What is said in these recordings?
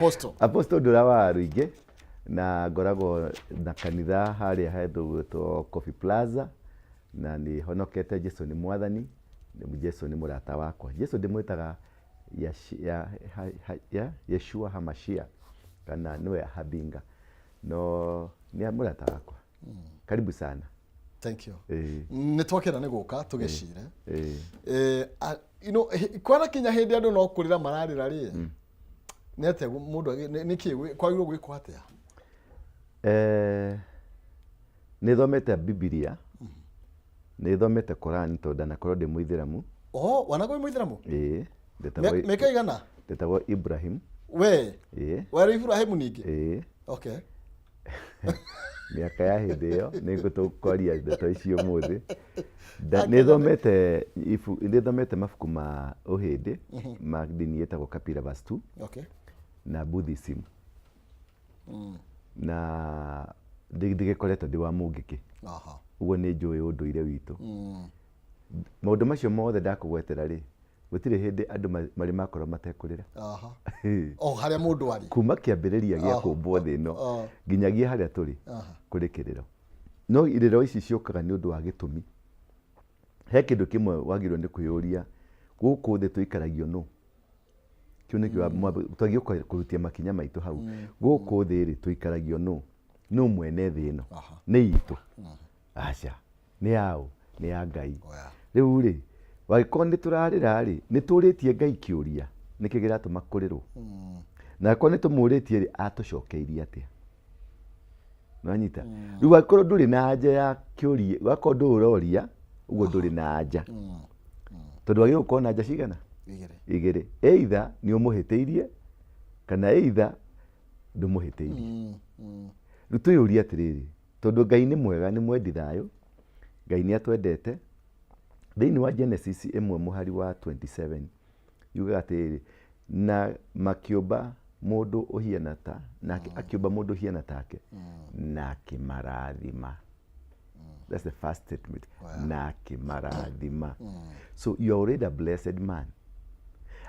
Apostle. Apostle Ndura wa Rũingĩ, na ngoragwo na kanitha harĩa handũ gwĩtwo Coffee Plaza, na nĩ honokete. Jesu nĩ mwathani, Jesu nĩ mũrata wakwa. Jesu ndĩmwĩtaga ya Yeshua Hamashia, kana nĩwe Habinga, no nĩ mũrata wakwa. Karibu sana. Thank you. Ĩĩ. Nĩ twakena nĩ gũka tũgĩcire. Ĩĩ. Kwana kinya hĩndĩ andũ no kũrĩra mararĩra rĩ, nĩ atĩa mũndũ nĩkĩ kwagĩrĩirwo gwĩkwo atĩa? Nĩ thomete Bibilia, nĩ thomete Koran, tondũ ndanakorwo ndĩ mũithĩramu. Oh, wanakorwo wĩ mũithĩramu? Ĩĩ. Mĩaka igana? Ndetagwo Ibrahim. We? Ĩĩ. Werĩ Ibrahimu ningĩ? Ĩĩ. Okay. Mĩaka ya hĩndĩ ĩyo nĩ ngũtũkwaria ndeto ici ũmũthĩ. Nĩ thomete mabuku ma ũhĩndĩ ma ndini ĩtagwo Kapilavastu na Buddhism, na ndigĩkoretwo ndĩ wa mũngĩkĩ. Ũguo nĩ njũĩ ũndũire witũ. Maũndũ macio mothe ndakũgwetera rĩ, gũtirĩ hĩndĩ andũ marĩ makorwo matekũrĩra. O harĩa mũndũ arĩ. Kuma kĩambĩrĩria gĩa kũmbwo thĩ ĩno nginyagia harĩa tũrĩ, kũrĩ kĩrĩro. No irĩro ici ciũkaga nĩ ũndũ wa gĩtũmi. He kĩndũ kĩmwe wagĩrĩirwo nĩ kwĩyũria: gũkũ thĩ tũikaragio nũ? Kĩu nĩkĩo twagĩrĩirwo kũrutia makinya maitũ hau. Gũkũ thĩ rĩ, tũikaragio nũ? Nũ mwene thĩ ĩno? Nĩ itũ? Aca. Nĩ yaũ? Nĩ ya Ngai. Rĩu rĩ, wagĩkorwo nĩ tũrarĩra rĩ, nĩ tũrĩtie Ngai kĩũria nĩkĩ kĩratũma kũrĩrwo? Na angĩkorwo nĩ tũmũrĩtie rĩ, atũcokeirie atĩa? Nĩwanyita? Rĩu angĩkorwo ndũrĩ na anja ya kĩũria, wakorwo ndũrĩ ũroria ũguo, ndũrĩ na anja, tondũ wagĩrĩirwo gũkorwo na anja cigana? Igĩrĩ. Igĩrĩ. Either nĩ ũmũhĩtĩirie, kana either ndũmũhĩtĩirie. Rĩu twĩyũrie atĩrĩrĩ, tondũ Ngai nĩ mwega, nĩ mwendi thayũ, Ngai nĩ atwendete. Thĩinĩ wa Genesis 1 mũhari wa 27 yugaga atĩrĩrĩ, na makĩũmba mũndũ ũhiana ta nake, akĩũmba mũndũ ũhiana take na akĩmarathima. That's the first statement. Na akĩmarathima. So you are already a blessed man.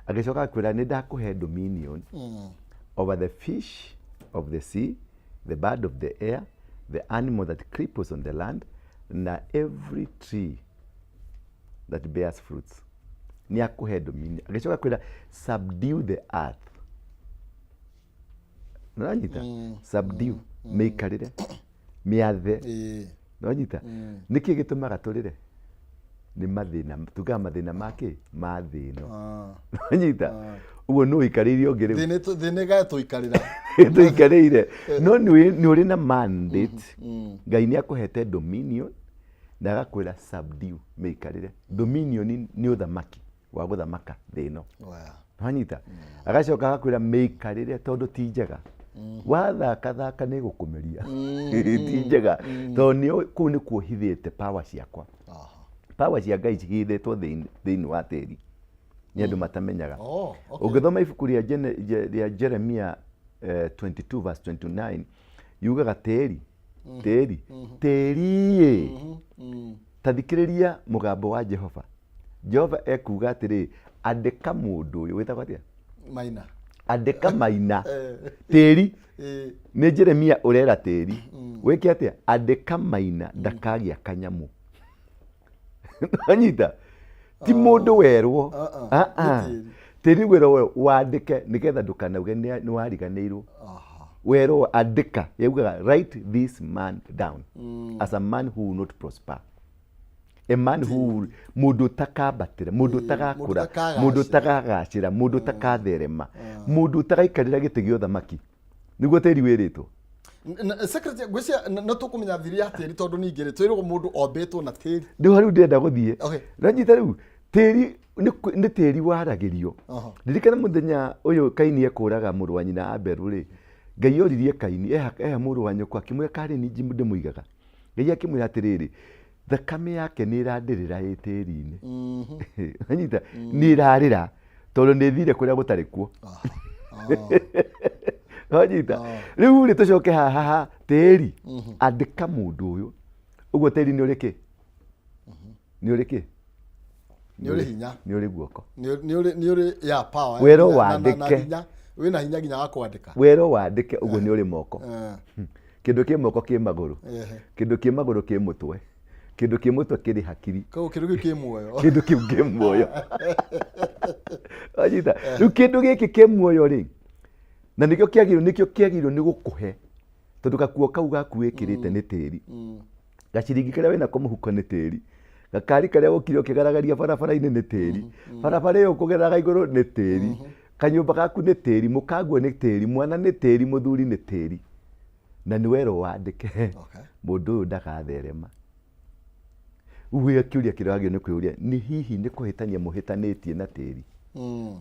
Agĩcoka akwĩra, nĩ ndakũhe dominion over the fish of the sea, the bird of the air, the animal that creepers on the land, na every tree that bears fruits. Nĩ akũhe dominion. Agĩcoka kwĩra, subdue the earth. Nĩwanyita? Subdue, mĩikarĩre, mĩathe. Nĩwanyita? Nĩkĩ gĩtũmaga tũrĩre? Nĩ mathĩna, tugaga mathĩna ma kĩ? Ma thĩ ĩno. Nĩwanyita? Ũguo nũ ũikarĩire ũngĩ rĩu? Thĩ nĩ gae tũikarĩra. Tũikarĩire, no nĩ ũrĩ na mandate. Ngai nĩ akũhete dominion na agakwĩra subdue, mĩikarĩre. Dominion nĩ ũthamaki wa gũthamaka thĩ ĩno. Wanyita? Agacoka agakwĩra mĩikarĩre, tondũ ti njega. Wathakathaka nĩ gũkũmeria, ti njega, tondũ kũu nĩkuo hithĩte power ciakwa. Power cia Ngai cihithĩtwo thĩinĩ wa tĩri, nĩ andũ matamenyaga. Ũngĩthoma ibuku rĩa Jeremia 22 verse 29, yugaga tĩri, tĩri, tĩri-ĩ, ta thikĩrĩria mũgambo wa Jehova. Jehova ekuga atĩrĩ, andĩka mũndũ ũyũ wĩtagwo atĩa? Maina. Andĩka Maina. Tĩri. Nĩ Jeremia ũrera tĩri wĩke atĩa? Andĩka Maina ndakagĩa kanyamũ. Anyita? Ti mũndũ werwo. Uh-uh. Ah, ah. Nĩ tĩri werwo wandĩke nĩgetha ndũkanauge nĩ wariganĩirwo. Werwo andĩka, yaugaga write this man down as a man who will not prosper, a man who will, mũndũ ũtakambatĩra, mũndũ ũtagakũra, ũtakagacĩra. Mũndũ ũtakagacĩra, mũndũ ũtakatherema, mũndũ ũtagaikarĩra gĩtĩ gĩa ũthamaki, nĩguo tĩri wĩrĩtwo. Secretary, ngwĩciria no tũkũmenya thiri ya tĩri, tondũ ningĩ rĩ, twĩragwo mũndũ ombĩtwo na tĩri. Rĩu hau ndĩrenda gũthiĩ. Nanyita rĩu tĩri nĩ tĩri waragĩrio. Ririkana mũthenya ũyũ Kaini ekũraga mũrũ wa nyina Abelu rĩ, Ngai oririe Kaini, eha mũrũ wa nyũkwa? Akĩmwĩra karĩ ni ndĩmũigaga. Ngai akĩmwĩra atĩrĩrĩ, thakame yake nĩ ĩrandĩrĩra ĩ tĩri-inĩ. Anyita? Nĩ ĩrarĩra tondũ nĩ thire kũrĩa gũtarĩ kuo. Wanyita? Rĩu rĩ, tũcoke haha ha tĩri, andĩka mũndũ ũyũ. Ũguo tĩri nĩ ũrĩ kĩ? Nĩ ũrĩ kĩ? Nĩ ũrĩ hinya. Nĩ ũrĩ guoko. Nĩ ũrĩ ya power. Werwo Na wandĩke. hinya. Wĩna hinya nginya wa kwandĩka. Werwo wandĩke ũguo nĩ ũrĩ moko. Kĩndũ kĩ moko kĩ magũrũ. Kĩndũ kĩ magũrũ kĩ mũtwe. Kĩndũ kĩ mũtwe kĩrĩ hakiri. Koguo kĩndũ kĩu kĩ muoyo. Kĩndũ kĩu kĩ muoyo. Wanyita? Rĩu kĩndũ gĩkĩ kĩ muoyo rĩ, na nĩkĩo kĩagĩrĩirwo nĩ gũkũhe, tondũ gakuo kau gaku wĩkĩrĩte nĩ tĩri. Gaciringi karĩa wĩnako mũhuko nĩ tĩri. Gakari karĩa ũkire ũkĩgaragaria barabara-inĩ nĩ tĩri. Barabara ĩyo ũkũgereraga igũrũ nĩ tĩri. Kanyũmba gaku nĩ tĩri, mũkaguo nĩ tĩri, mwana nĩ tĩri, mũthuri nĩ tĩri. Na nĩ werwo wandĩke. Mũndũ ũyũ ndagatherema. Rĩu kĩũria kĩrĩa wagĩrĩirwo nĩ kwĩyũria nĩ hihi nĩ kũhĩtania mũhĩtanĩtie na tĩri?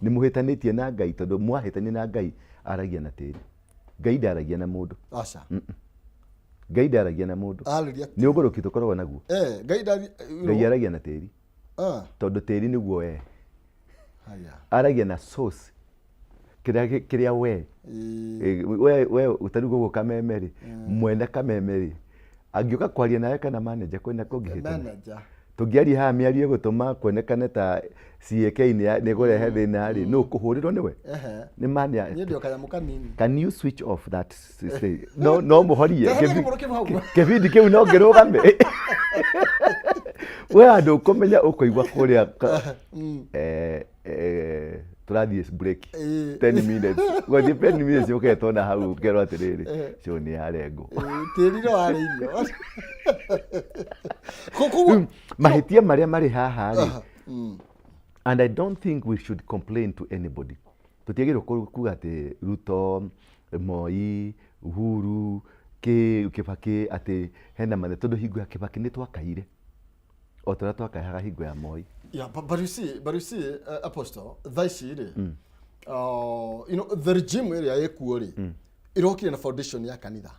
Nĩ mũhĩtanĩtie na Ngai, tondũ mwahĩtania na Ngai aragia na tĩri. Ngai ndaragia na mũndũ. Aca. Ngai ndaragia na mũndũ. Arĩria. Nĩ ũgũrũki tũkoragwo naguo. Ngai ndari. Ngai aragia na tĩri. Tondũ tĩri nĩguo we. Haya. Aragia na source kĩrĩa we. We ũtarĩ gũkũ Kameme rĩ, mwene Kameme rĩ, angĩũka kwaria nawe kana manager kwĩna kũngĩhĩtana. Manager. Tũngĩaria haha mĩario ĩgũtũma kuonekane ta CAK nĩ ĩkũrehe thĩna rĩ, nũ ũkũhũrĩrwo nĩwe? Nĩ manager. Niĩ ndĩ o kanyamũ kanini. Can you switch off that thing? No mũhorie. Teheria kĩmũrũ kĩu hau. Kĩbindi kĩu no ngĩrũgame. We andũ ũkũmenya ũkũigua kũrĩa tũrathiĩ break 10 minutes. Gũthiĩ 10 minutes ũketwo na hau ũkerwo atĩrĩrĩ, show nĩ yarengwo. Tĩri no warĩirio. Koguo mahĩtia marĩa marĩ haha rĩ, and I don't think we should complain to anybody. Tũtiagĩrĩirwo kuga atĩ Ruto, Moi, Uhuru, Kibaki atĩ hena mathĩna, tondũ hingo ya Kibaki nĩ twakaire o ta ũrĩa twakayaga hingo ya Moi. Yeah, but you see, Apostle, thaa ici rĩ, the regime ĩrĩa ĩkuo rĩ, ĩrokire na foundation ya kanitha.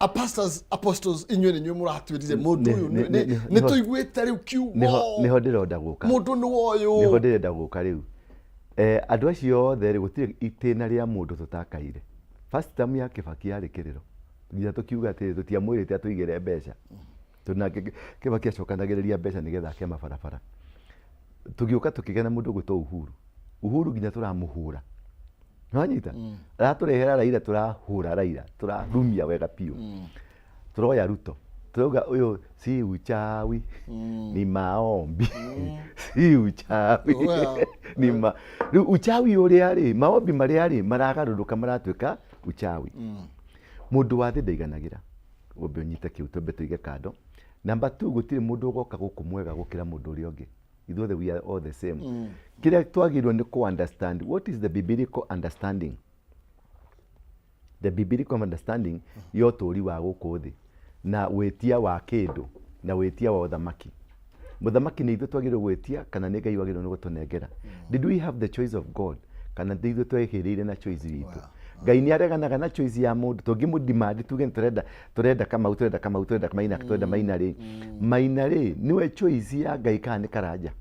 A pastors, apostles, inyuĩ nĩ inyuĩ mũratwĩrire mũndũ ũyũ nĩ tũiguĩte rĩu kiugo. Nĩho ndĩrenda gũka. Mũndũ nĩ woyũ. Nĩho ndĩrenda gũka rĩu. Andũ acio othe rĩ, gũtirĩ itĩna rĩa mũndũ tũtakaire. First term ya Kibaki yarĩ kĩrĩro. Nginya tũkiuga atĩrĩ, tũtiamwĩrĩte atũigĩre mbeca. Tondũ nake Kibaki acokanagĩrĩria mbeca nĩgetha ake mabarabara. Tũgĩũka tũkĩgĩa na mũndũ ũgwĩtwo Uhuru. Uhuru nginya tũramũhũra. Nĩwanyita? Aratũrehera Raila, tũrahũra Raila, tũrarumia wega biũ. Tũroya Ruto. Tũrauga ũyũ si uchawi, ni maombi. Si uchawi. Ni ma. Rĩu uchawi ũrĩa rĩ, maombi marĩa rĩ, maragarũrũka maratuĩka uchawi. Mũndũ wa thĩ ndaiganagĩra. Wambe ũnyite kĩu twambe tũige kando. Number 2, gũtirĩ mũndũ ũgoka gũkũ mwega gũkĩra mũndũ ũrĩa ũngĩ. Ithuothe we are all the same. Kĩrĩa twagĩrĩirwo nĩ kũ understand, what is the biblical understanding? The biblical understanding ya ũtũũri wa gũkũ thĩ na wĩtia wa kĩndũ na wĩtia wa ũthamaki. Mũthamaki nĩ ithuĩ twagĩrĩirwo gwĩtia kana nĩ Ngai wagĩrĩirwo nĩ gũtũnengera? Did we have the choice of God kana nĩ ithuĩ twehĩrĩire na choice itũ? Ngai nĩ areganaga na choice ya mũndũ. Tũngĩmũ-demand tuge nĩ tũrenda Kamau, tũrenda Kamau, tũrenda Maina, tũrenda Maina rĩ, Maina rĩ, nĩwe choice ya Ngai kana nĩ Karanja?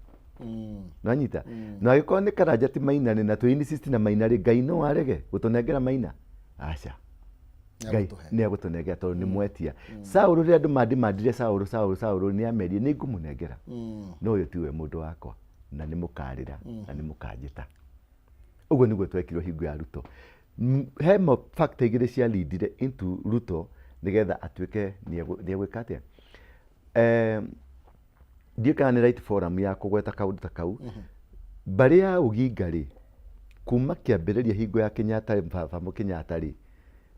Nĩwanyita? Na angĩkorwo nĩ Karanja ti Maina rĩ, na twĩ insist na Maina rĩ, Ngai no arege gũtũnengera Maina? Aca. Ngai nĩ egũtũnengera tondũ nĩ mwetia. Saũlũ rĩrĩa andũ mandimandire Saũlũ, Saũlũ, Saũlũ, nĩ amerie nĩ ngũmũnengera. No ũyũ tiwe mũndũ wakwa na nĩ mũkarĩra na nĩ mũkanjĩta. Ũguo nĩguo twekirwo hingo ya Ruto. He factor igĩrĩ cia leadire into Ruto nĩgetha atuĩke nĩ egwĩka atĩa. Ndiũĩ kana nĩ right forum ya kũgweta kaũndũ ta kau. Mbarĩ ya Oginga rĩ, kuma kĩambĩrĩria hingo ya Kenyatta, baba Kenyatta rĩ,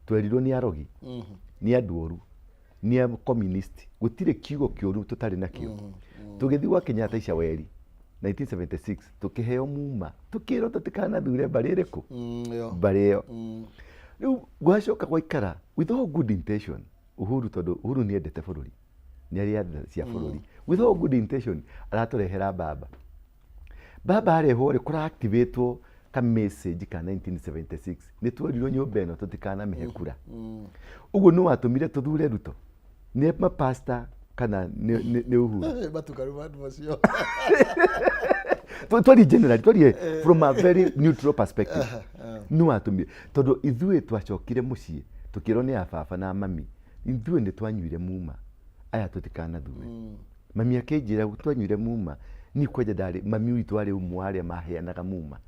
twerirwo nĩ arogi, nĩ andũ oru, nĩ a communist, gũtirĩ kiugo kĩũru tũtarĩ nakĩo. Tũgĩthiĩ gwa Kenyatta Icaweri 1976, tũkĩheo muma, tũkĩrwo tũtikanathure mbarĩ ĩrĩkũ? Mbarĩ ĩyo. Rĩu gwacoka gwaikara with all good intention, Uhuru, tondũ Uhuru nĩ endete bũrũri, nĩ arĩ atha cia bũrũri, with all good intention aratũrehera baba. Baba arehwo rĩ, kũra-activate-wo ka message ka 1976, nĩ twerirwo nyũmba ĩno tũtikanamĩhe kura. Ũguo nĩ watũmire tũthure Ruto? Nĩ mapasta kana nĩ Uhuru? Matukaru andũ macio. Twarie generally, twarie from a very neutral perspective. Nĩ watũmire tondũ ithuĩ twacokire mũciĩ tũkĩrwo nĩ ababa na mami, ithuĩ nĩ twanyuire muma, aya tũtikanathure. Mami akĩnjĩra twanyuire muma, niĩ kwanja ndarĩ mami witũ arĩ ũmwe wa arĩa maheanaga muma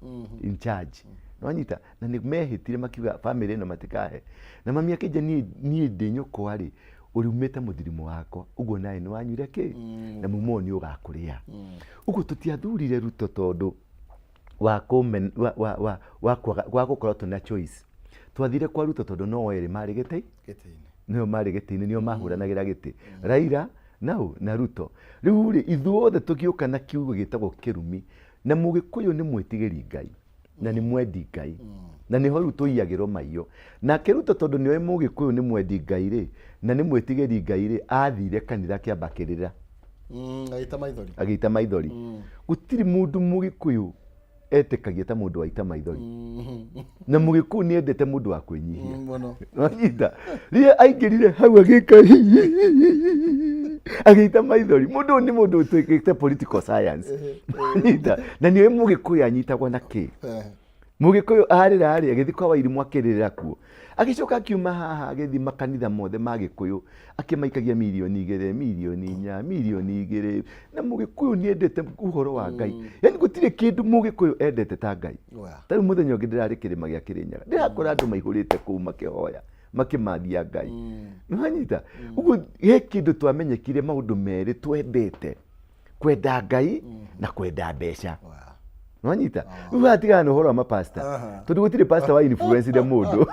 in charge. Nĩwanyita? Na nĩ mehĩtire makiuga bamĩrĩ ĩno matikahe. Na mami akĩnjia niĩ niĩ ndĩ nyũkwa rĩ, ũrumĩte mũthirimo wakwa, ũguo nawe nĩ wanyuire kĩ? Na mumo ũyũ nĩ ũgakũrĩa. Ũguo tũtiathurire Ruto tondũ wa kũmen, wa, wa, wa, wa kwaga, wa gũkorwo tũna choice. Twathire kwa Ruto tondũ no erĩ marĩ gĩtĩ, Gĩtĩ-inĩ. nĩo marĩ gĩtĩ-inĩ, nĩo mahũranagĩra gĩtĩ. Raila nau na Ruto. Rĩu rĩ, ithuothe tũgĩũka na kiugo gĩtagwo kĩrumi, na Mũgĩkũyũ nĩ mwĩtigĩri Ngai na nĩ mwendi Ngai, na nĩho rĩu tũiyagĩrwo maiyo. Nake Ruto tondũ nĩoĩ Mũgĩkũyũ nĩ mwendi Ngai rĩ, na nĩ mwĩtigĩri Ngai rĩ, athire kanitha akĩamba akĩrĩra. Agĩita maithori. Agĩita maithori. Gũtirĩ mũndũ Mũgĩkũyũ etĩkagia ta mũndũ waita maithori. Na Mũgĩkũyũ nĩ endete mũndũ wa kwĩnyihia. Mũno. Wanyita? Rĩrĩa aingĩrire hau agĩka agĩita maithori. Mũndũ ũyũ nĩ mũndũ ũtuĩkĩte political science. Wanyita? Na nĩoĩ Mũgĩkũyũ anyitagwo na kĩ. Mũgĩkũyũ arĩra rĩ, agĩthiĩ kwa Wairimũ akĩrĩrĩra kuo. Agĩcoka akiuma haha agĩthiĩ makanitha mothe ma Gĩkũyũ akĩmaikagia mirioni igĩrĩ, mirioni inya, mirioni igĩrĩ. Na Mũgĩkũyũ nĩ endete ũhoro wa Ngai. Yaani gũtirĩ kĩndũ Mũgĩkũyũ endete ta Ngai. Ta rĩu mũthenya ũngĩ ndĩrarĩ kĩrĩma gĩa Kĩrĩnyaga, ndĩrakora andũ maihũrĩte kũu makĩhoya, makĩmathia Ngai. Nĩwanyita? Ũguo he kĩndũ twamenyekire maũndũ merĩ twendete. Kwenda Ngai na kwenda mbeca. Nwanyita? Rĩu haha tigana na ũhoro wa mapasta. Tondũ gũtirĩ pasta wa influence mũndũ.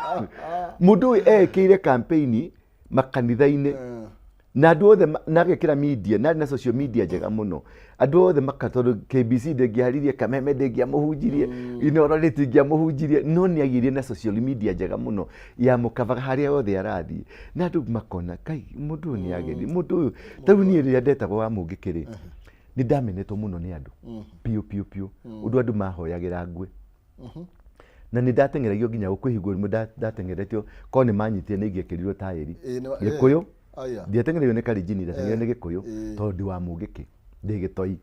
Mũndũ ũyũ ekĩire campaign makanitha-inĩ na andũ othe na agekĩra media, na arĩ na social media njega mũno. Andũ othe maka, tondũ KBC ndĩngĩaririe, Kameme ndĩngĩamũhunjirie, Inooro rĩtingĩamũhunjirie, no nĩ agĩire na social media njega mũno ya mũkavaga harĩa hothe arathiĩ. Na andũ makona, kai mũndũ ũyũ nĩ ageni, mũndũ ũyũ. Ta rĩu niĩ rĩrĩa ndetagwo wa Mũngĩkĩ rĩ, nĩ ndamenetwo mũno nĩ andũ piũ piũ piũ, ũndũ andũ mahoyagĩra ngue. Na nĩ ndateng'eragio nginya kwĩ hingo ĩmwe ndateng'eretio, korwo nĩ manyitire nĩ ingĩekĩrirwo taĩri. Gĩkũyũ, ndiateng'eragio nĩ Kalenjin, ndateng'eragio nĩ Gĩkũyũ, tondũ ndĩ wa Mũngĩkĩ, ndĩ gĩtoi.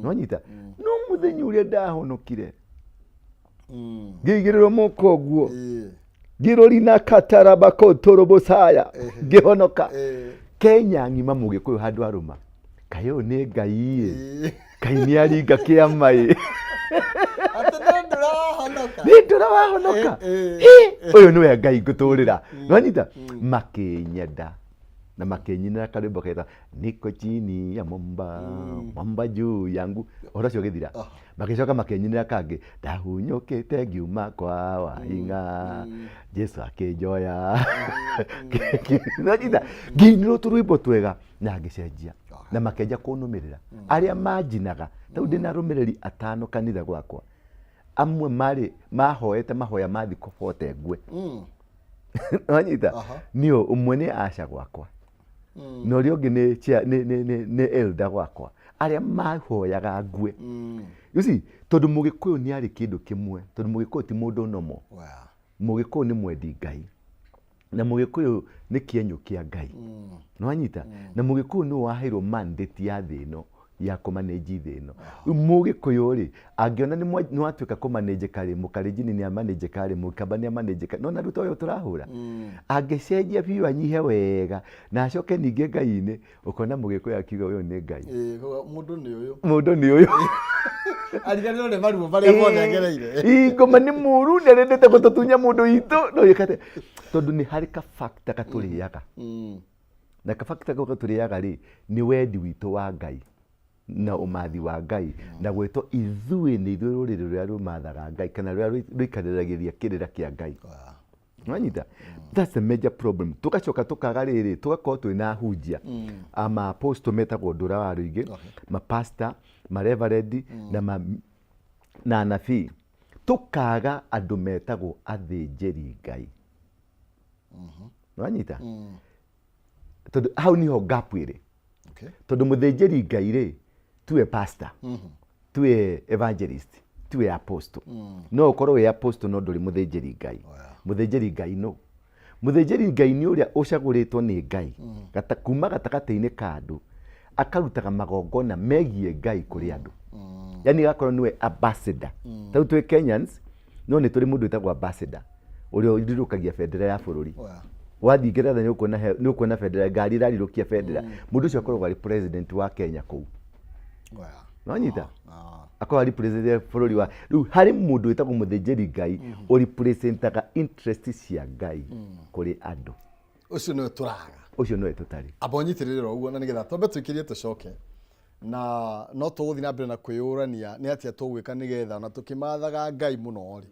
Nĩwanyita? No mũthenya ũrĩa ndahonokire, ngĩigĩrĩrwo moko ũguo, ngĩrorina katarabakotorobocaya, ngĩhonoka. Kenya ng'ima Mũgĩkũyũ handũ arũma, kaĩ ũyũ nĩ Ngai ĩ, Ngai nĩ aringa kĩama ĩ. Atĩ nĩ ndũrahonoka. Nĩ ndũra wahonoka. Ũyũ nĩwe Ngai ngũtũrĩra. Nĩwanyita? Makĩnyenda na makĩnyinĩra karwĩmbo getha niko chini ya mwamba, mwamba juu yangu. Ũhoro ũcio ũgĩthira. Magĩcoka makĩnyinĩra kangĩ ndahunyũkĩte ngiuma kwa Waing'a, Jesu akĩnjoya. Nĩwanyita? Ngĩinĩrwo tũrwĩmbo twega na ngĩcenjia na makĩanjia kũnũmĩrĩra. Arĩa manjinaga, ta rĩu ndĩna arũmĩrĩri atano kanitha gwakwa, amwe marĩ mahoete mahoya ma thikũ bote ngue. Nĩwanyita? Nĩo ũmwe nĩ Asha gwakwa, na ũrĩa ũngĩ nĩ chair, nĩ, nĩ, nĩ, nĩ elder gwakwa, arĩa mahoyaga ngue. You see, tondũ Mũgĩkũyũ nĩ arĩ kĩndũ kĩmwe, tondũ Mũgĩkũyũ ti mũndũ nomo. Mũgĩkũyũ nĩ mwendi Ngai, na Mũgĩkũyũ nĩ kĩenyũ kĩa Ngai. Nĩwanyita? Na Mũgĩkũyũ nĩwe waheirwo mandate ya thĩ ĩno, ya kũmanĩnji thĩ ĩno. Rĩu Mũgĩkũyũ rĩ, angĩona nĩ watuĩka kũmanĩnjĩka rĩ, Mũkalenjini nĩ amanĩnjĩka rĩ, Mũkamba nĩ amanĩnjĩka, nĩwona rĩu ta ũyũ tũrahũra? Angĩcenjia biũ anyihe wega, na acoke ningĩ Ngai-inĩ, ũkona Mũgĩkũyũ akiuga ũyũ nĩ Ngai. Mũndũ nĩ ũyũ. Mũndũ nĩ ũyũ. Ariganĩrwo nĩ maruo marĩa mothe agereire. Ngoma nĩ mũru, nĩ arendete gũtũtunya mũndũ witũ. No yĩkate. Tondũ nĩ harĩ ka factor gatũrĩaga. Na ka factor kau gatũrĩaga rĩ, nĩ wendi witũ wa Ngai na ũmathi wa Ngai, na gwĩtwo ithuĩ nĩ ithuĩ rũrĩrĩ rũrĩa rũmathaga Ngai kana rũrĩa rũikarĩragĩria kĩrĩra kĩa Ngai. Nwanyita? That's the major problem. Tugacoka tukaga rĩrĩ, tugakorwo twĩna ahunjia, ama apostle metagwo ndũra wa rũingĩ, mapastor, mareverend na ma, na anabii. Tukaga andũ metagwo athĩnjĩri Ngai. Nwanyita? Tondũ hau niho gap ĩrĩ. Tondũ mũthĩnjĩri Ngai rĩ, tiwe pastor, tiwe evangelist, tiwe apostle. No ũkorwo wĩ apostle no ndũrĩ mũthĩnjĩri Ngai. Mũthĩnjĩri Ngai no. Mũthĩnjĩri Ngai nĩ ũrĩa ũcagũrĩtwo nĩ Ngai kuma gatagatĩ-inĩ ka andũ, akarutaga magongona megiĩ Ngai kũrĩ andũ. Yaani agakorwo nĩwe ambassador. Ta rĩu twĩ Kenyans, no nĩ tũrĩ mũndũ wĩtagwo ambassador, ũrĩa ũrirũkagia bendera ya bũrũri. Wathiĩ Ngeretha nĩ ũkuona bendera, ngari ĩrarirũkia bendera. Mũndũ ũcio akoragwo arĩ president wa Kenya kũu. Nonyita akorwo represent bũrũri wa rĩu harĩ mũndũ wĩtagwo mũthĩnjĩri Ngai ũrepresentaga interest cia Ngai kũrĩ andũ. Ũcio nĩwe tũraga. Ũcio nĩwe tũtarĩ. Amba ũnyitĩrĩre ro ũguo na nĩgetha twambe tũikĩrie tũcoke na no tũgũthiĩ na mbere na kwĩyũrania nĩ atĩa tũgwĩka nĩgetha ona tũkĩmathaga Ngai mũno rĩ,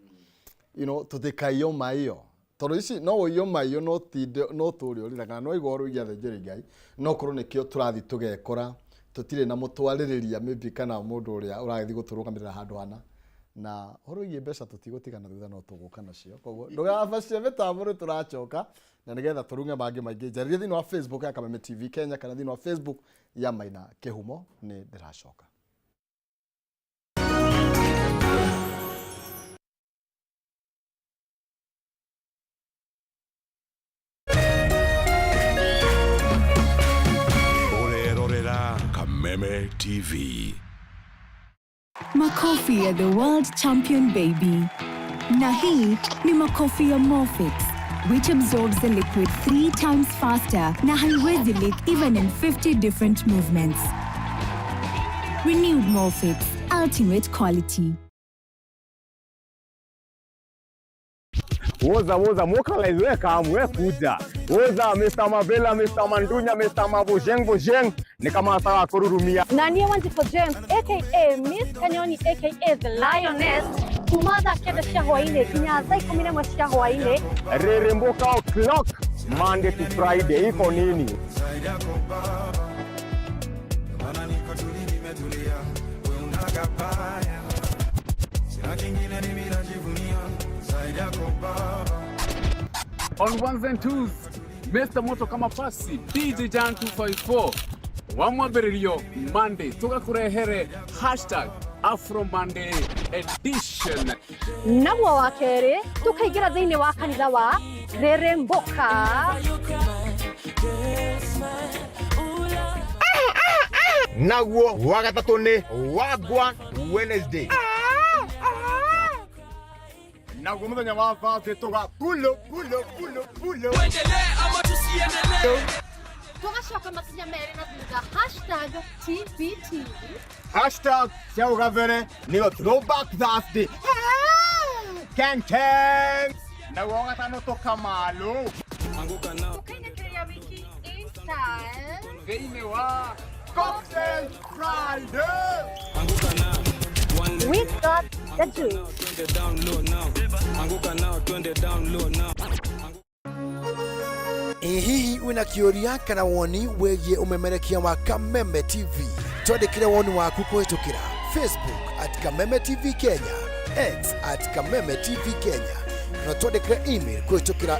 tũtikaiywo maiyo, tondũ ici no ũiywo maiyo no tinde no tũrĩ ũrĩra kana no igua ũrũigia athĩnjĩri Ngai, no korwo nĩkĩo tũrathiĩ tũgekora tũtirĩ na mũtwarĩrĩria maybe kana mũndũ ũrĩa ũragĩthiĩ gũtũrũgamĩrĩra handũ hana. Na ũhoro wĩgiĩ mbeca tũtigũtigana thutha, no tũgũka nacio, koguo ndũgabacie mĩtambo, nĩ tũracoka na nĩgetha tũrunge mangĩ maingĩ. Njarĩrie thĩinĩ wa Facebook ya Kameme TV Kenya kana thĩinĩ wa Facebook ya Maina Kĩhumo. Nĩ ndĩracoka. Ũrerorera Kameme TV. Makofi ya the world champion baby. Na hii ni makofi ya Molfix, which absorbs the liquid 3 times faster na haiwezi leak even in 50 different movements. Renewed Molfix, ultimate quality. Woza woza mokalize we kam we kuja. Woza Mr. Mavela, Mr. Mandunya, Mr. Mabujeng Bujeng ni kama sawa kururumia. Na niĩ Wanjikũ James aka Miss Kanyoni aka The Lioness, kuma thaa 9 cia hwaĩ-inĩ nginya thaa 11 cia hwaĩ-inĩ. Reremboka o'clock Monday to Friday iko nini? On ones and twos, Mr. Moto kama pasi DJ Jan 254 wa mwambĩrĩrio Monday tũgakũrehere hashtag Afro Monday edition. Naguo wa kerĩ tũkaingĩra thĩinĩ wa kanitha wa Reremboka. Naguo wa gatatũ nĩ Wagwan Wednesday. Naguo mũthenya wa Thursday tũga pulo pulo pulo pulo. Tũgacoka makinya merĩ na thutha hashtag TBT. Hashtag cia ũgabere nĩyo Throwback Thursday. Ken Ken. Naguo wa gatano tũkamalo. Tũkainĩkĩria wiki in style. Thĩinĩ wa Cocktail Friday. We got the juice. Ĩ hihi wĩna kĩũria kana woni wĩgiĩ ũmemerekia wa Kameme TV? Twandĩkĩre woni waku kũhĩtũkĩra Facebook at Kameme TV Kenya, X at Kameme TV Kenya, na twandĩkĩre email kũhĩtũkĩra